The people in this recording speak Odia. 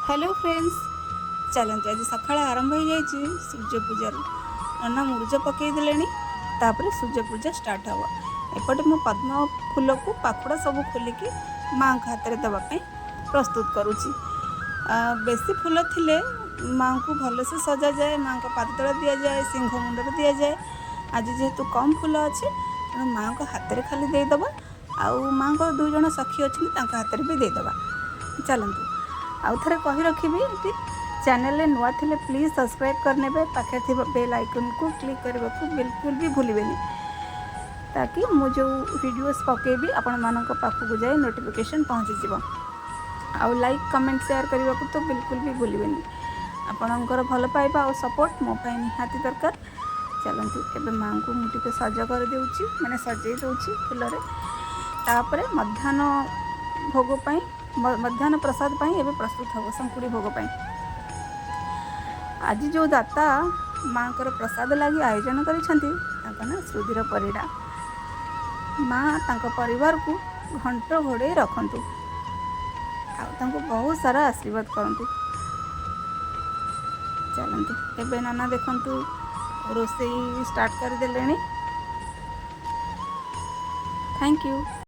ହ୍ୟାଲୋ ଫ୍ରେଣ୍ଡସ୍, ଚାଲନ୍ତୁ। ଆଜି ସକାଳ ଆରମ୍ଭ ହେଇଯାଇଛି ସୂର୍ଯ୍ୟ ପୂଜାରୁ। ନନା ମୁରୁଜ ପକାଇ ଦେଲେଣି, ତାପରେ ସୂର୍ଯ୍ୟ ପୂଜା ଷ୍ଟାର୍ଟ ହେବ। ଏପଟେ ମୁଁ ପଦ୍ମ ଫୁଲକୁ ପାଖୁଡ଼ା ସବୁ ଖୋଲିକି ମାଆଙ୍କ ହାତରେ ଦେବା ପାଇଁ ପ୍ରସ୍ତୁତ କରୁଛି। ବେଶୀ ଫୁଲ ଥିଲେ ମାଆଙ୍କୁ ଭଲସେ ସଜାଯାଏ, ମାଆଙ୍କ ପାଦ ତଳେ ଦିଆଯାଏ, ସିଂହ ମୁଣ୍ଡରେ ଦିଆଯାଏ। ଆଜି ଯେହେତୁ କମ୍ ଫୁଲ ଅଛି, ତେଣୁ ମାଆଙ୍କ ହାତରେ ଖାଲି ଦେଇଦେବା ଆଉ ମାଆଙ୍କର ଦୁଇ ଜଣ ସଖୀ ଅଛନ୍ତି, ତାଙ୍କ ହାତରେ ବି ଦେଇଦେବା। ଚାଲନ୍ତୁ। ଆଉ ଥରେ କହି ରଖିବି, ଏଠି ଚ୍ୟାନେଲରେ ନୂଆ ଥିଲେ ପ୍ଲିଜ୍ ସବସ୍କ୍ରାଇବ୍ କରିନେବେ। ପାଖରେ ଥିବା ବେଲ୍ ଆଇକନ୍କୁ କ୍ଲିକ୍ କରିବାକୁ ବିଲକୁଲ ବି ଭୁଲିବେନି, ତାକି ମୁଁ ଯେଉଁ ଭିଡ଼ିଓସ୍ ପକାଇବି, ଆପଣମାନଙ୍କ ପାଖକୁ ଯାଇ ନୋଟିଫିକେସନ୍ ପହଞ୍ଚିଯିବ। ଆଉ ଲାଇକ୍, କମେଣ୍ଟ, ସେୟାର କରିବାକୁ ତ ବିଲକୁଲ ବି ଭୁଲିବେନି। ଆପଣଙ୍କର ଭଲ ପାଇବା ଆଉ ସପୋର୍ଟ ମୋ ପାଇଁ ନିହାତି ଦରକାର। ଚାଲନ୍ତୁ, ଏବେ ମାଆଙ୍କୁ ମୁଁ ଟିକେ ସଜ କରିଦେଉଛି, ମାନେ ସଜେଇ ଦେଉଛି ଫୁଲରେ। ତାପରେ ମଧ୍ୟାହ୍ନ ଭୋଗ ପାଇଁ, ମଧ୍ୟାହ୍ନ ପ୍ରସାଦ ପାଇଁ ଏବେ ପ୍ରସ୍ତୁତ ହେବ, ଶଙ୍କୁଡ଼ି ଭୋଗ ପାଇଁ। ଆଜି ଯେଉଁ ଦାତା ମାଆଙ୍କର ପ୍ରସାଦ ଲାଗି ଆୟୋଜନ କରିଛନ୍ତି, ତାଙ୍କ ନାଁ ସୁଧୀର ପରିଡ଼ା। ମା ତାଙ୍କ ପରିବାରକୁ ଘଣ୍ଟ ଘୋଡ଼େଇ ରଖନ୍ତୁ ଆଉ ତାଙ୍କୁ ବହୁତ ସାରା ଆଶୀର୍ବାଦ କରନ୍ତୁ। ଚାଲନ୍ତୁ, ଏବେ ନନା ଦେଖନ୍ତୁ ରୋଷେଇ ଷ୍ଟାର୍ଟ କରିଦେଲେଣି। Thank you.